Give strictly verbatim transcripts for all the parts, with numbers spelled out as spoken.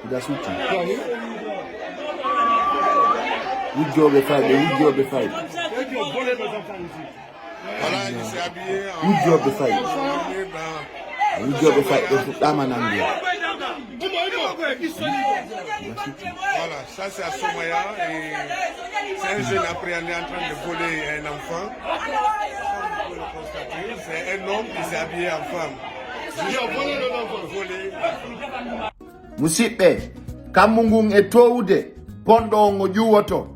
Ida sutti. Wujjooɓe fayɓe, wujjooɓe fayɓe. Voilà, il s'est habillé en Wujjooɓe fayɓe. en dans Wujjooɓe fayɓe fuɗɗaama nannde. Voilà, ça c'est à Somaya et c'est un jeune après, on est en train de voler un enfant. Comme vous pouvez le constater, c'est un homme qui s'est habillé en femme. Juste pour voler l'enfant. Musidɓe, kammu ngun e towude, bonɗo on o ƴuwoto.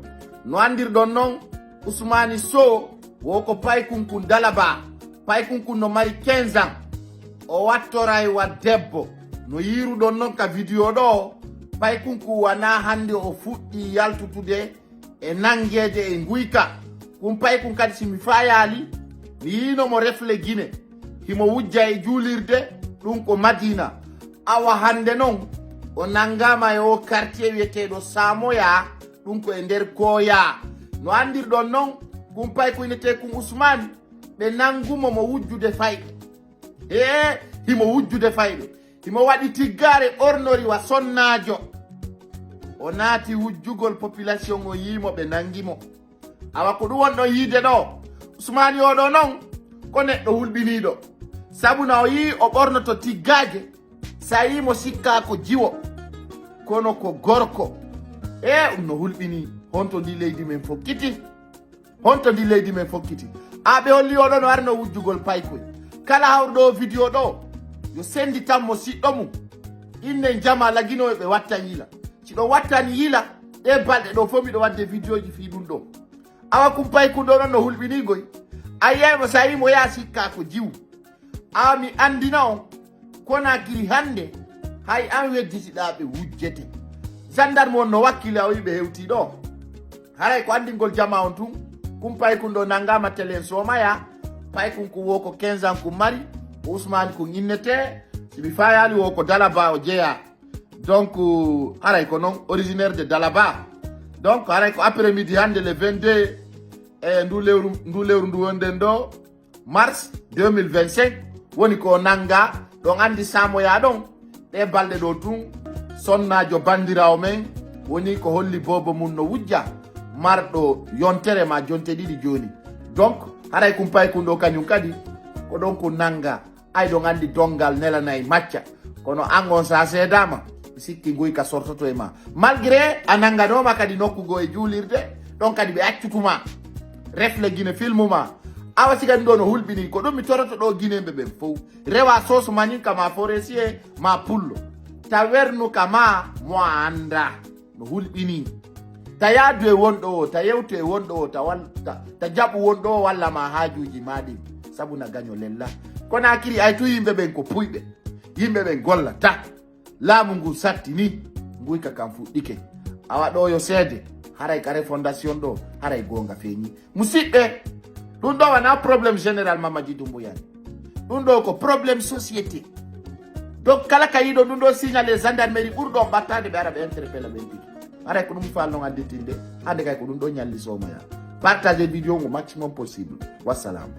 No anndirɗon non, Usmani Sow wo ko paykun kun Dalaba. Paykun kun no mari quinze ans. O wattoray wa debbo. No yiiruɗon non ka video ɗo, paykun kun wana hannde o fuɗɗi yaltutude e nanngeede e nguyka. Kun paykun kadi si mi faayaali, mi yiino mo Refle Gine. Himo wujja e juulirde, ɗun ko Madina. Awa hannde non, o nanngaama e o quartier wiyeteeɗo Samoya, ɗun ko e nder Koya. No anndirɗon non, kun paykun inetee kun Usmani, ɓe nanngumo mo wujjude fayɓe. Ee, himo wujjude fayɓe. Himo waɗi tiggaare ornori wa sonnaajo. O naati wujjugol population o yiimo ɓe nangi mo. Awa ko ɗum wonɗon yiide ɗo. Usmani o ɗo non ko neɗɗo hulɓiniiɗo. Sabu na o yii o ɓornoto tiggaaje, sa yii mo sikkaa ko jiwo. Kono ko gorko. E ɗum no hulɓinii. Honto ndi leydi men fokkiti? Honto ndi leydi men fokkiti? A ɓe holli oɗo no arno wujjugol paykoy. Kala hawruɗo o video ɗo, yo sendi tan mo siɗɗo mum. Innen jama lagino ɓe wattan yila. Si ɗo wattan yila, ɗe balɗe ɗo fof miɗo wadde videoji fii ɗum ɗo. Awa kun paykun ɗo ɗon no hulɓinii goy. A yiyay mo sa yii mo yaa sikkaa ko jiwu. Awa mi anndina on, Konakiri hannde, hay an wedditiɗaa ɓe wujjete. Gendarme on no wakkili a o yii ɓe hewtii ɗo. Haray ko anndingol jama on tun, kun paykun ɗo nanngaama telen soomaya, paykun kun wo ko quinze ans kun mari, ko Usmani kun innetee, si mi faayaali wo ko Dalaba o jeyaa. Donc, haray ko non, originaire de Dalaba. Donc, haray ko après midi hannde le vingt-deux, e ndu lewru, ndu lewru ndu wonɗen ɗo, mars deux mille vingt-cinq, woni ko nannga, ɗon anndi Samoya ɗon, ɗe balɗe ɗo tun, sonnaajo banndiraawo men, woni ko holli boobo mum no wujja, marɗo yontere ma jonte ɗiɗi jooni. Donc, haray kun paykun ɗo kañum kadi, ko ɗon kun nannga, ay ɗon anndi donngal nelanay macca. Kono an on sa seedaama, sikki nguyka sortoto e ma. Malgré a nannganooma kadi nokku goo e juulirde, ɗon kadi ɓe accutuma. Refle Gine filmu ma. Awa si kadi ɗo no hulɓinii, ko ɗum mi toroto ɗo Gineeɓe ɓen fow. Rewa soso maninka ma forestier ma pullo. Ta wernuka ma mo a anndaa. No hulɓinii. Ta yaadu e wonɗo o, ta yewtu e wonɗo o, ta, wal, ta, ta jaɓu wonɗo o walla ma haajuuji ma ɗin. Sabu na gaño lella. Konakiri ay tun yimɓe ɓen ko puyɓe. Yimɓe ɓen gollata. Laamu ngun satti ni. Nguyka kan fuɗɗike. Awa ɗo yo seede. Haray ka refondation ɗo. Haray goonga feeñi. Musidɓe, ɗum ɗo wona problème général Mamadi Doumbouya. Ɗum ɗo ko problème société. Donc kala ka yiɗo ɗum ɗo signalé gendarmerie ɓurɗo on ɓattade ɓe ara ɓe interpella ɓen tigi. Haray ko ɗum fal non annditinde. Hannde kay ko ɗum ɗo ñalli soomaya. Partagez vidéo au maximum possible. Wassalam.